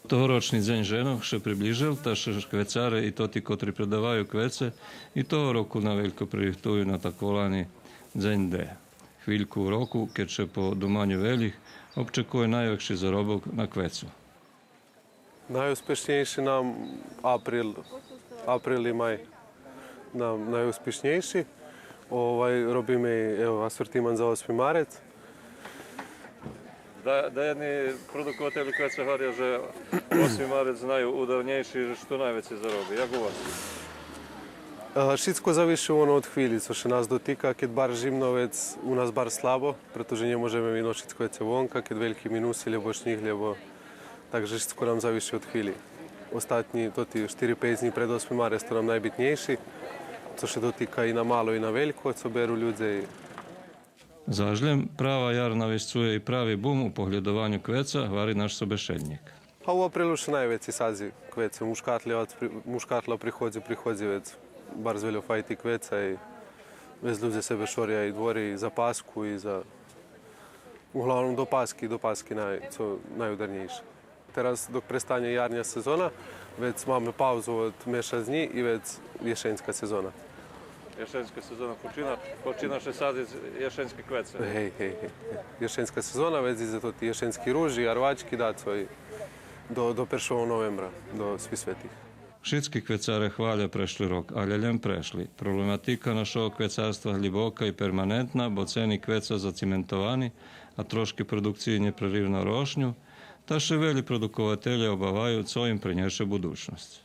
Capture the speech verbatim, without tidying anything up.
Тогорочни Дзень женох ше приближел, та ше квецаре и тоти котри предаваю квеце и того року навелько пририхтую на так волани Дзень Д. Хвильку у року, кед ше по думаню велїх обчекує найвекши заробок на квецу. Найуспешнєйши нам април, април и май. Нам найуспешнєйши. Овай, робиме, ево, асортиман за осми марец. Да, даєдни продукователє квеца гваря же осми марец найударнєйши, же ше ту найвецей зароби. Як у вас? Е, шицко зависи оно од хвилї, цо ше нас дотика. Кед барз жимно, вец у нас барз слабо, прето же нє можеме виношиц квеце вонка, кед вельки минуси, лєбо шнїг, лєбо... Так же шицко нам зависи од хвилї. Остатнї, тоти штири-пейц днї пред осми марец, то нам найбитнєйши, цо ше дотика и на мало и на велько, цо беру людзе и... Заш лєм права яр нависцує и прави бум у поглєдованю квеца, гвари наш собешеднїк. А у априлу ше найвецей садзи квеце, мушкатля, од при-, мушкатля приходзи, приходзи вец барз вельо файти квеца и вец людзе себе шоря и двори и за Паску и за, углавном до Паски, до Паски най-, цо найударнєйше. Тераз, док престанє ярня сезона, вец маме паузу од мешац днї и вец єшеньска сезона. Єшеньска сезона почина, почина ше садзиц єшеньски квеце. Гей, гей, гей. Єшеньска сезона, вец идзе тоти єшеньски ружи, арвачки, дацо и до, до першого новембра, до Свисветих. Шицки квецаре хваля прешли рок, алє лєм прешли. Проблематика нашого квецарства глїбока и перманентна, бо цени квеца зациментовани, а трошки продукциї нєпреривно рошню, та ше велї продукователє обаваю цо им принєше будучносц.